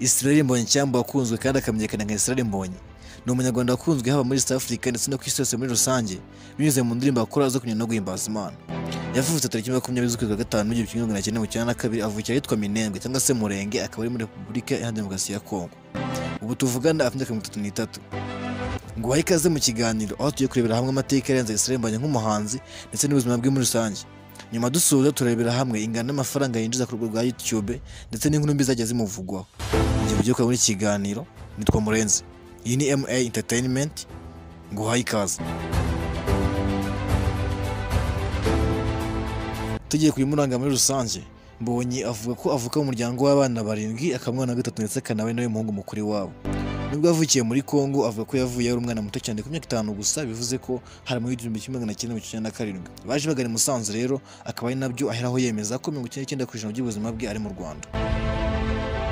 Israel Mbonyi cyangwa wakunzwe kandi akamenyekana nka Israel Mbonyi ni umunyarwanda wakunzwe haba muri East Africa ndetse no ku isi yose muri rusange, binyuze mu ndirimbo akora zo kunyura no guhimbaza Imana. Yavutse tariki 20 z'ukwezi kwa gatanu 1992, avukira ahitwa Minembwe cyangwa se Murenge, akaba ari muri Repubulika Iharanira Demokarasi ya Kongo. Ubu tuvugana afite imyaka 33. Nguhaye ikaze mu kiganiro aho tugiye kurebera hamwe amateka yaranze Israel Mbonyi nk'umuhanzi ndetse n'ubuzima bwe muri rusange. Nyuma dusoza turebera hamwe ingano y'amafaranga yinjiza ku rubuga rwa YouTube ndetse n'inkuru mbi zagiye zimuvugwaho. Igihe ugiye kureba muri iki kiganiro nitwa Murenzi. Iyi ni MA Entertainment, nguhaye ikaze. Tugiye kubimuranga muri rusange, Mbonyi avuga ko avuka mu muryango w'abana barindwi, akaba umwana wa gatatu ndetse akana nawe muhungu mukuru wabo. Nubwo yavukiye muri Kongo, avuga ko yavuye ari umwana muto cyane ku myaka 5 gusa, bivuze ko hari mu 1997. Baje bagana i Musanze rero, akaba ari nabyo aheraho yemeza ko 99% by'ubuzima bwe ari mu Rwanda.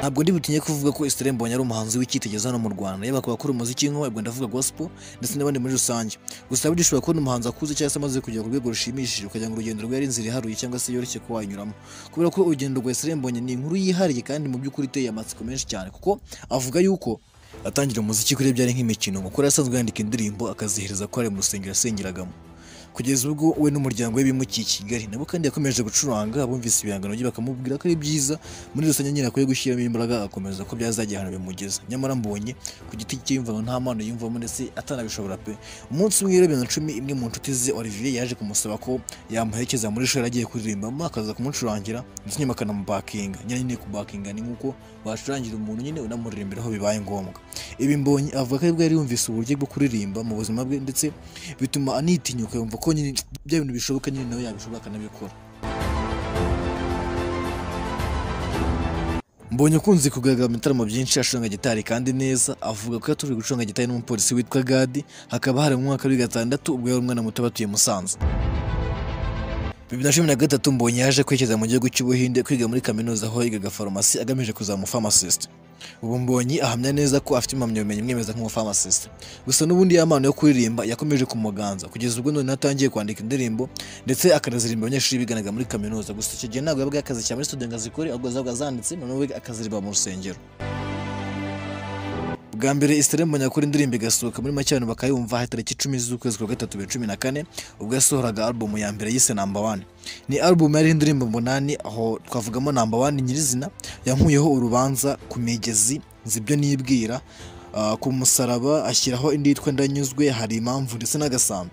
Ntabwo ndi butinye kuvuga ko Israel Mbonyi ari umuhanzi w'icyitegererezo hano mu Rwanda, yaba ku bakora umuziki nk'uwo ndavuga gospel ndetse n'abandi muri rusange. Gusa burya ushobora kubona umuhanzi akuze cyangwa se amaze kugera ku rwego rushimishije ukagira ngo urugendo rwe ari inzira iharuye cyangwa se yoroshye kuba wayinyuramo. Kubera ko urugendo rwa Israel Mbonyi ni inkuru yihariye kandi mu by'ukuri iteye amatsiko menshi cyane, kuko avuga yuko atangira umuziki kuri byari nk'imikino, kuko yari asanzwe yandika indirimbo akazihereza ko ari mu rusengero yasengeragamo. Kugeza ubwo we n'umuryango we bimukiye i Kigali, nabo kandi yakomeje gucuranga, abumvise ibihangano bye bakamubwira ko ari byiza muri rusange nyine akwiye gushyiramo imbaraga agakomeza ko byazajya ahantu bimugeza. Nyamara Mbonyi ku giti cye yumvaga nta mpano yumvamo ndetse atanabishobora pe. Umunsi umwe rero 2010, imwe mu nshuti ze Olivier yaje kumusaba ko yamuherekeza muri shuri agiye kuririmbamo, akaza kumucurangira ndetse nyuma akanamubakinga. Nyine kubakinga ni nk'uko wacurangira umuntu nyine unamuririmbira aho bibaye ngombwa. Ibi Mbonyi avuga ko aribwo yari yumvise uburyo bwo kuririmba mu buzima bwe ndetse bituma anitinyuka yumva ko nyine bya bintu bishoboka nyine nawe yabishobora akanabikora. Mbonyi ukunze kugaragara mu bitaramo byinshi acuranga gitari kandi neza, avuga ko yatojwe gucuranga gitari n'umupolisi witwa Gadi, hakaba hari mu mwaka wa 2006 ubwo yari umwana muto batuye Musanze. 2013 Mbonyi yaje kwerekeza mu gihugu cy'Ubuhinde kwiga muri kaminuza aho yigaga farumasi agamije kuzaba umupharmacist. Ubu Mbonyi ahamya neza ko afite impamyabumenyi imwemeza nk'umupharmacist. Gusa n'ubundi ya mpano yo kuririmba yakomeje kumuganza kugeza ubwo none atangiye kwandika indirimbo ndetse akanaziririmba abanyeshuri biganaga muri kaminuza. Gusa icyo gihe ntabwo yabaga yakazishyira muri studio ngo azikore, ahubwo zabaga zanditse noneho we akaziririmba mu rusengero. Bwa mbere Israel Mbonyi akora indirimbo igasohoka muri make abantu bakayumva tariki 10 z'ukwezi kwa gatatu 2014, ubwo yasohoraga album ya mbere yise Number 1. Ni album yari indirimbo 8, aho twavugamo Number 1 nyirizina, yankuyeho urubanza, ku migezi, nzi ibyo nibwira, ku musaraba, ashyiraho indi yitwa Ndanyuzwe, hari impamvu ndetse n'agasambi.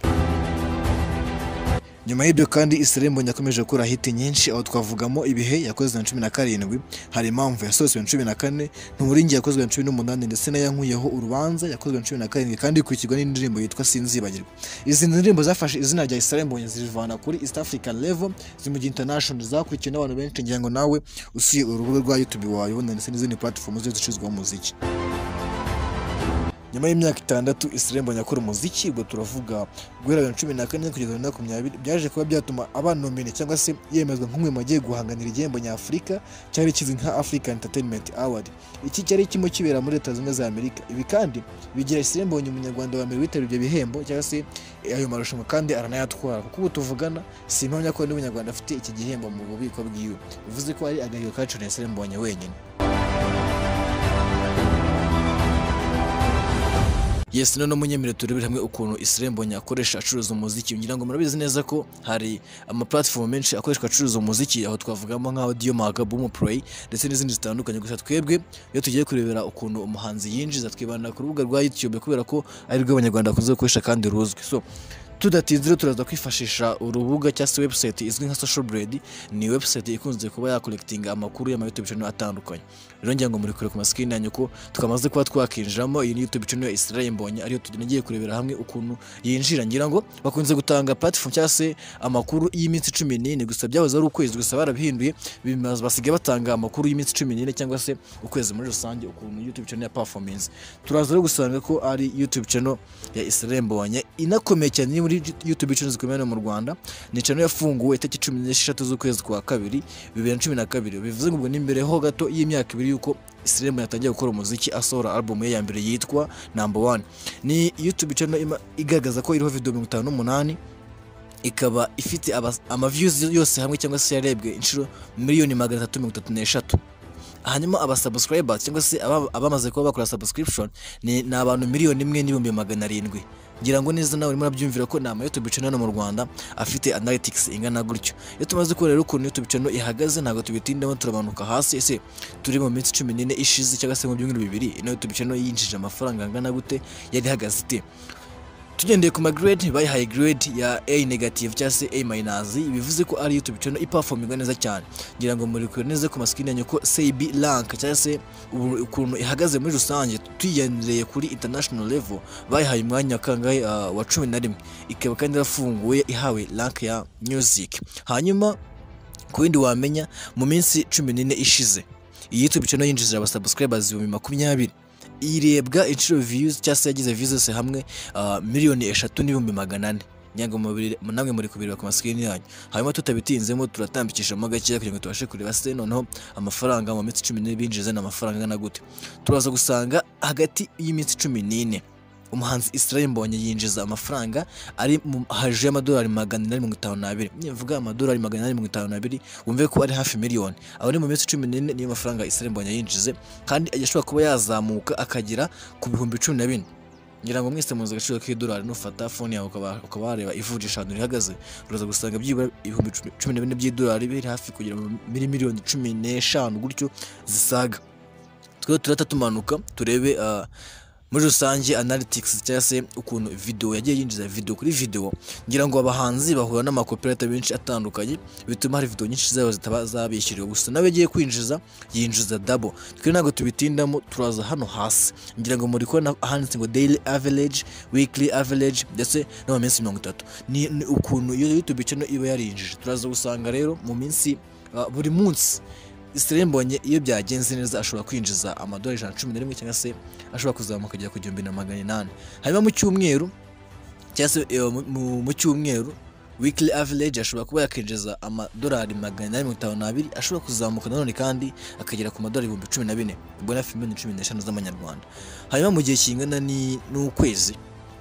Nyuma y'ibyo kandi Israel Mbonyi yakomeje gukora hit nyinshi, aho twavugamo Ibihe yakozwe na 17, hari impamvu yasohotse na 14, Ntumuringi yakozwe na 18 ndetse na Yankuyeho urubanza yakozwe na 17 kandi ikurikirwa n'indirimbo yitwa Sinzibagirwa. Izi ndirimbo zafashe izina rya Israel Mbonyi zirivana kuri East African level zimugira international, zakurikiwe n'abantu benshi, ngira ngo nawe usuye urubuga rwa YouTube wayibona ndetse n'izindi platform zose zicuruzwaho umuziki. Nyuma y'imyaka 6 Israel Mbonyi akora umuziki, ubwo turavuga guhera 2014 kugeza 2020, byaje kuba byatuma abanomine cyangwa se yemezwa nk'umwe mu bagiye guhanganira igihembo nyafurika cyari kizwi nka African Entertainment Award. Iki cyari kirimo kibera muri Leta Zunze Ubumwe za Amerika. Ibi kandi bigira Israel Mbonyi umunyarwanda wa mbere witabiriye ibyo bihembo cyangwa se ayo marushanwa kandi aranayatwara, kuko ubu tuvugana si impamya ko n'umunyarwanda afite iki gihembo mu bubiko bwiwe, bivuze ko ari agahigo kacu na Israel Mbonyi wenyine. Yes, none munyemere turebere hamwe ukuntu Israel Mbonyi akoresha acuruza umuziki. Ngira ngo murabizi neza ko hari ama platform menshi akoreshwa acuruza umuziki, aho twavugamo nka Audiomack, Boomplay ndetse n'izindi zitandukanye. Gusa twebwe iyo tugiye kurebera ukuntu umuhanzi yinjiza twibanda ku rubuga rwa YouTube kubera ko ari rwo abanyarwanda bakunze gukoresha kandi ruzwi. So tudatinze rero turaza kwifashisha urubuga cyangwa se website izwi nka Social Blade. Ni website ikunze kuba yacollectinga amakuru y'ama YouTube channel atandukanye. Rero ngira ngo muri kure ku mascreen yanyu ko twamaze kuba twakinjiramo. Iyi ni YouTube channel ya Israel Mbonyi ariyo tugiye kurebera hamwe ukuntu yinjira. Ngira ngo bakunze gutanga platform cyangwa se amakuru y'iminsi 14, gusa byahoze ari ukwezi, gusa barabihinduye basigaye batanga amakuru y'iminsi 14 cyangwa se ukwezi muri rusange ukuntu YouTube channel ya performance. Turaza rero gusanga ko ari YouTube channel ya Israel Mbonyi inakomeye cyane muri YouTube channel zikomeye mu Rwanda. Ni channel yafunguwe itariki 16 z'ukwezi kwa kabiri 2012, bivuze ngo ni imbere ho gato y'imyaka 2 yuko Israel Mbonyi yatangiye gukora umuziki asohora album ye ya mbere yitwa Number 1. Ni YouTube channel igaragaza ko iriho video 58, ikaba ifite ama views yose hamwe cyangwa se yarebwe inshuro 333,000,000. Hanyuma aba subscribers cyangwa se abamaze kuba bakora subscription ni abantu 1,700,000. Ngira ngo neza nawe urimo urabyumvira ko nta YouTube channel hano mu Rwanda afite analytics ingana gutyo. Iyo tumaze kubona rero ukuntu YouTube channel ihagaze, ntabwo tubitindamo, turamanuka hasi. Ese turi mu minsi 14 ishize cyangwa se mu byumweru 2, ino YouTube channel yinjije amafaranga angana gute, yari ihagaze ite? Tugendeye ku ma grade, bayihaye grade ya A negative cyangwa se A minus, bivuze ko ari YouTube channel iperforminga neza cyane. Ngira ngo muri kureba neza ku ma screen yanyu ko SEB rank cyangwa se ukuntu ihagaze muri rusange tuyigendeye kuri international level, bayihaye umwanya wa kangahe, wa 11, ikaba kandi yarafunguye ihawe rank ya music. Hanyuma ku bindi wamenya, mu minsi 14 ishize iyi YouTube channel yinjije aba subscribers 20,000, irebwa inshuro views cyangwa se yagize views zose hamwe 3,400,000. Ngira ngo namwe muri kubireba ku ma screen yanyu. Hanyuma tutabitinzemo turatambikishamo gakeya kugira ngo tubashe kureba se noneho amafaranga mu minsi 14 binjize ni amafaranga angana gute. Turaza gusanga hagati y'iminsi 14 umuhanzi Israel Mbonyi yinjiza amafaranga ari hejuru y'amadolari 852. Nivuga amadolari 852 wumve ko ari hafi miliyoni. Aho ni mu minsi 14 niyo mafaranga Israel Mbonyi yinjize, kandi ashobora kuba yazamuka akagera ku 14,000. Ngira ngo mwese muzi agaciro k'idolari, nufata phone yawe ukaba wareba ivunjisha ahantu rihagaze, uraza gusanga byibura 14,000 by'idolari biri hafi kugera muri miliyoni 15 gutyo zisaga. Twe turata tumanuka turebe muri rusange analytics cyangwa se ukuntu video yagiye yinjiza video kuri video. Ngira ngo abahanzi bahura n'ama copyright benshi atandukanye, bituma hari video nyinshi zabo zitaba zabishyuriwe, gusa nawe yagiye kwinjiza yinjiza double. Twe ntabwo tubitindamo, turaza hano hasi. Ngira ngo muri kubona ahanditse ngo daily average, weekly average ndetse no mu minsi 30 ni ukuntu iyo YouTube channel iba yarinjije. Turaza gusanga rero mu minsi buri munsi Israel Mbonyi iyo byagenze neza ashobora kwinjiza amadolari 111 cyangwa se ashobora kuzamuka akagera ku 1,800. Hanyuma mu cyumweru cyangwa se mu cyumweru weekly average ashobora kuba yakinjiza amadolari 852, ashobora kuzamuka nanone kandi akagera ku madolari 14,000, ubwo hafi miliyoni 15 z'amanyarwanda. Hanyuma mu gihe kingana n'ukwezi,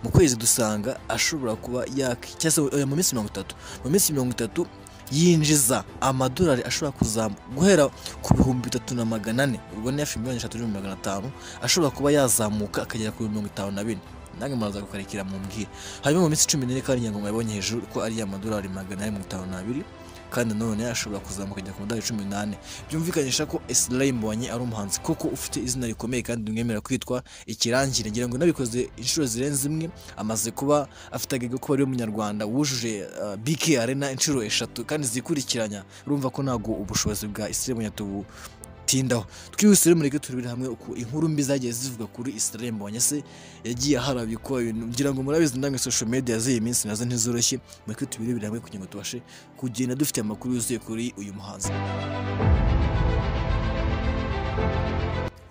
mu kwezi dusanga ashobora kuba cyangwa se mu minsi 30, mu minsi 30 yinjiza amadolari ashobora kuzamuka guhera ku 3,400, ubwo ni hafi miliyoni 3,500, ashobora kuba yazamuka akagera ku 54,000. Nange muraza gukarikira mu mbwira. Hanyuma mu minsi 14 kandi ngira ngo mwabonye hejuru ko ari amadolari 852, kandi nanone ashobora kuzamuka akagera ku madolari 14. Byumvikanisha ko Israel Mbonyi ari umuhanzi koko ufite izina rikomeye kandi mwemera kwitwa ikirangire. Ngira ngo nabikoze inshuro zirenze imwe, amaze kuba afite agahigo kuba ari umunyarwanda wujuje BK Arena inshuro 3 kandi zikurikiranya. Urumva ko ntago ubushobozi bwa Israel Mbonyi tubutindaho. Twihuse rero mureke turebere hamwe uko inkuru mbi zagiye zivuga kuri Israel Mbonyi, se yagiye aharabikwa ibintu. Ngira ngo murabizi namwe social media z'iyi minsi nazo ntizoroshye. Mureke tubirebere hamwe kugira ngo tubashe kugenda dufite amakuru yuzuye kuri uyu muhanzi.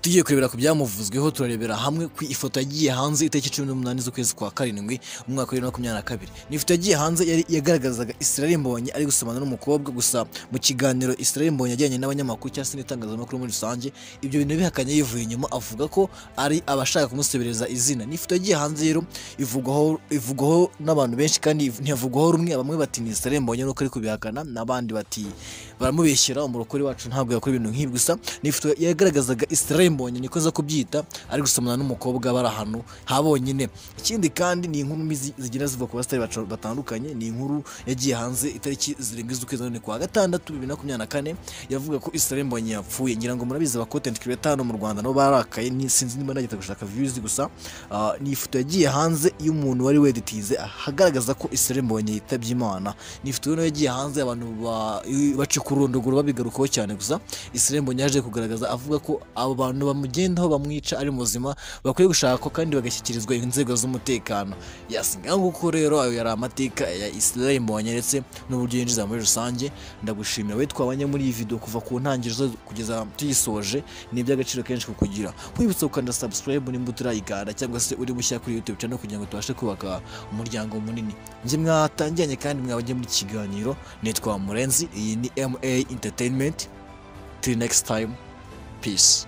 Tugiye kurebera ku byamuvuzweho, turarebera hamwe ku ifoto yagiye hanze itariki 18 z'ukwezi kwa 7 umwaka wa 2022. Ni ifoto yagiye hanze yari yagaragazaga Israel Mbonyi ari gusomana n'umukobwa. Gusa mu kiganiro Israel Mbonyi yajyanye n'abanyamakuru cyangwa se n'itangazamakuru muri rusange, ibyo bintu bihakanye yivuye inyuma, avuga ko ari abashaka kumusebereza izina. Ni ifoto yagiye hanze rero ivugwaho n'abantu benshi kandi ntiyavugwaho rumwe. Bamwe bati ni Israel Mbonyi nuko ari kubihakana, n'abandi bati baramubeshyera, umurokore wacu ntabwo yakora ibintu nk'ibi. Gusa ni ifoto yagaragazaga Israel Mbonyi, niko za kubyita, ari gusomana n'umukobwa bari ahantu habonyine. Ikindi kandi ni inkuru mbi zigenda zivuga ku basitari batandukanye. Ni inkuru yagiye hanze itariki 7 z'ukwezi kwa 6 2024, yavuga ko Israel Mbonyi yapfuye. Ngira ngo murabizi aba content creator hano mu Rwanda nabo barakaye, ni sinzi niba nagita gushaka views. Gusa ni ifoto yagiye hanze y'umuntu wari weditize ahagaragaza ko Israel Mbonyi yitabye Imana. Ni ifoto rero yagiye hanze abantu bacikurondogoro babigarukaho cyane. Gusa Israel Mbonyi yaje kugaragaza avuga ko abo bantu bamugendaho bamwica ari muzima bakwiye gushaka kandi bagashyikirizwa inzego z'umutekano. Yasinga nguko rero ayo yari amateka ya Israel Mbonyi ndetse n'uburyo yinjiza muri rusange. Ndagushimira we twabanye muri iyi video kuva ku ntangiriro kugeza tuyisoje, ni iby'agaciro kenshi kukugira. Nkwibutsa gukanda subscribe nimba utarayiganda cyangwa se uri mushya kuri YouTube channel kugira ngo tubashe kubaka umuryango munini. Njye mwatangiranye kandi mwabanye muri kiganiro, nitwa Murenzi, iyi ni MA Entertainment. Till next time, peace.